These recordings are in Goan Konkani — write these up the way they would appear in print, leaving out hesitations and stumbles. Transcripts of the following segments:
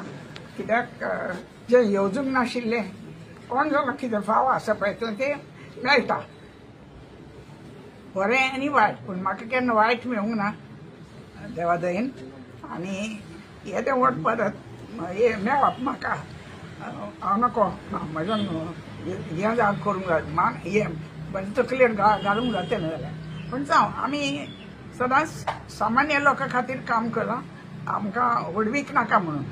दिसता. कित्याक जें येवजूंक नाशिल्लें कोण जालो कितें फाव आसा पळय तें मेळटा, बरें आनी वायट. पूण म्हाका केन्ना वायट मेळूंक ना देवा दयेन. आनी येदें व्हड परत हें मेळप म्हाका हांव नको म्हज्यान हें जावन करूंक जाय, मान हें म्हजे तकलेर घालूंक जाता न्हय जाल्यार. पूण जावं, आमी सदांच सामान्य लोकां खातीर काम केलां. आमकां व्हडवीक नाका म्हणून,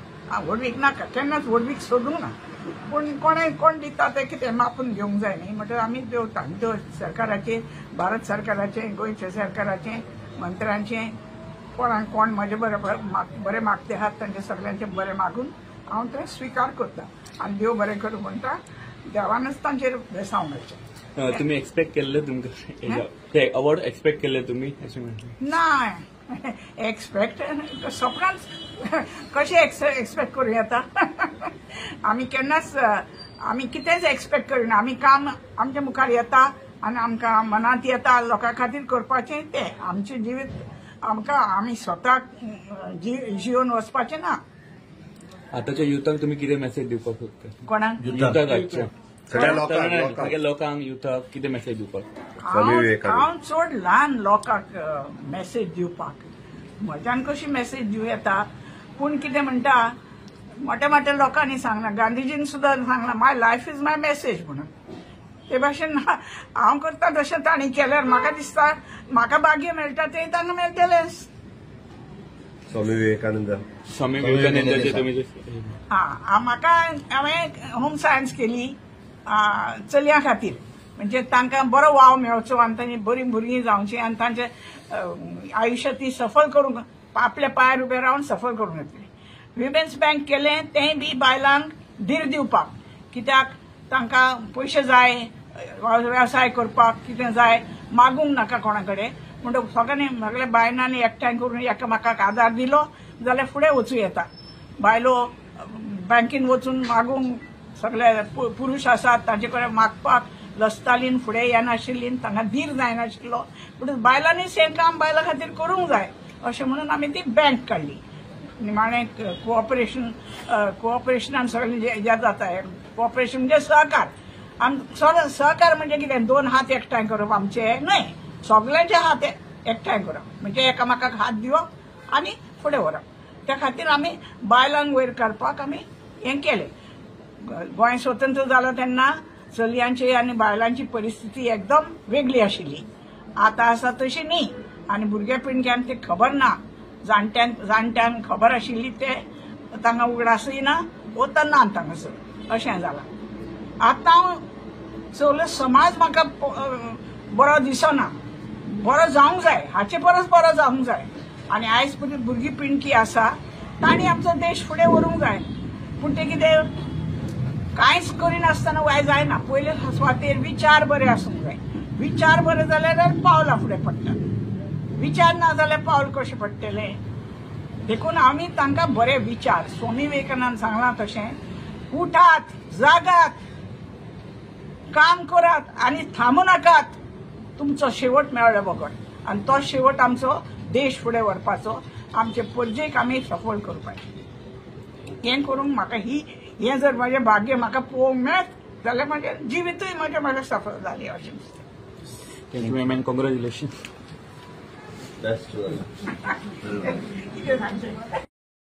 व्हडवीक नाका, केन्नाच व्हडवीक सोदूंक ना. पूण कोणें कोण दिता तें कितें मापून घेवंक जाय न्ही. म्हणटकीर आमी देवता सरकाराचें, भारत सरकाराचें, गोंयच्या सरकाराचें, मंत्र्यांचें, कोणाक कोण म्हजे बरें बरें मागते आहात तांचे सगल्यांचें बरें मागून हांव तें स्विकार करता आनी देव बरें करूं म्हणटा. देवानच तांचेर बेसांव मेळचें. तुमी एक्सपेक्ट केल्ले तुमकां अवॉर्ड एक्सपेक्ट केल्ले तुमी अशें म्हणलें ना? एक्सपेक्ट सपनांच कशें एक्सपेक्ट करूं येता? आमी केन्नाच आमी कितेंच एक्सपेक्ट करिना. आमी काम आमच्या मुखार येता आनी आमकां मनांत येता लोकां खातीर करपाचें तें आमचें जिवीत आमकां आमी स्वताक जिवन वचपाचें ना. आतांच्या युथाक तुमी कितें मेसेज दिवपाक सोदता? कोणाक? युथाक, आजच्या लोकांक युथाक कितें मेसेज दिवपाक? हांव चड ल्हान लोकांक मेसेज दिवपाक म्हज्यान कशी मेसेज दिवं येता? पूण कितें म्हणटा, मोठ्या मोठ्या लोकांनी सांगलां, गांधीजीन सुद्दां सांगलां, my life is my message म्हणून. ते भाशेन हांव करता तशें तांणी केल्यार म्हाका दिसता म्हाका भाग्य मेळटा तें तांकां मेळटलेंच. स्वामी विवेकानंद, स्वामी विवेकानंदाचे तुमी हा, म्हाका हांवें होम सायन्स केली चलयां खातीर, म्हणजे तांकां बरो वाव मेळचो आनी तांची बरीं भुरगीं जावचीं आनी तांचें आयुश्य ती सफल करूंक, आपल्या पांयार उबें रावन सफल करूंक येतलें. विमेन्स बँक केलें तेंय बी बायलांक धीर दिवपाक, कित्याक तांकां पयशे जाय वेवसाय करपाक, कितें जाय मागूंक नाका कोणा कडेन. म्हणटकच सगळ्यांनी सगल्या बायलांनी एकठांय करून एकामेकाक आदार दिलो जाल्यार फुडें वचूं येता. बायलो बँकेन वचून मागूंक सगळे पुरुश आसात तांचे कडेन मागपाक लजतालीं, फुडें येनाशिल्लीं, तांकां धीर जायनाशिल्लो. पूण बायलांनीच हें काम बायलां खातीर करूंक जाय अशें म्हणून आमी ती बँक काडली. निमाणें कोऑपरेशन, कोऑपरेशनान सगळें हें जाता. कोऑपरेशन म्हणजे सहकार. आम सहकार म्हणजे कितें, दोन हात एकठांय करप आमचे न्हय, सगल्यांचे हात एकठांय करप म्हणजे एकामेकाक हात दिवप आनी फुडें व्हरप. त्या खातीर आमी बायलांक वयर काडपाक आमी हें केलें. गोंय स्वतंत्र जालें तेन्ना चलयांची आनी बायलांची परिस्थिती एकदम वेगळी आशिल्ली. आतां आसा तशी न्ही. आनी भुरगे पिणग्यांक ते खबर ना, जाणट्यांक खबर आशिल्ली ते तांकां उगडासय ना, वता ना तांकां, अशें जालां. आतां सगलो समाज म्हाका बरो दिसना, बरो जावंक जाय, हाचे परस बरो जावंक जाय. आनी आयज पर्यंत भुरगीं पिणकी आसा तांणी आमचो देश फुडें व्हरूंक जाय. पूण ते कितें कांयच करिनासतना वाय जायना. पयले सुवातेर विचार बरे आसूंक जाय. विचार बरे जाल्यार पावलां फुडें पडटा, विचार ना जाल्यार पावल कशें पडटलें? देखून आमी तांकां बरे विचार, स्वामी विवेकानंद सांगलां तशें, उठात, जागात, काम करात आनी थांबू नाकात, तुमचो शेवट मेळ्ळो बगर. आनी तो शेवट आमचो देश फुडें व्हरपाचो, आमचे परजेक आमी सफल करपाचें. हें करूंक म्हाका ही हें जर म्हजें भाग्य म्हाका पळोवंक मेळत जाल्यार म्हजें जिवितूय म्हजें म्हाका सफल जालें अशें दिसता. Thank you ma'am and congratulation. Best. कितें सांगचें?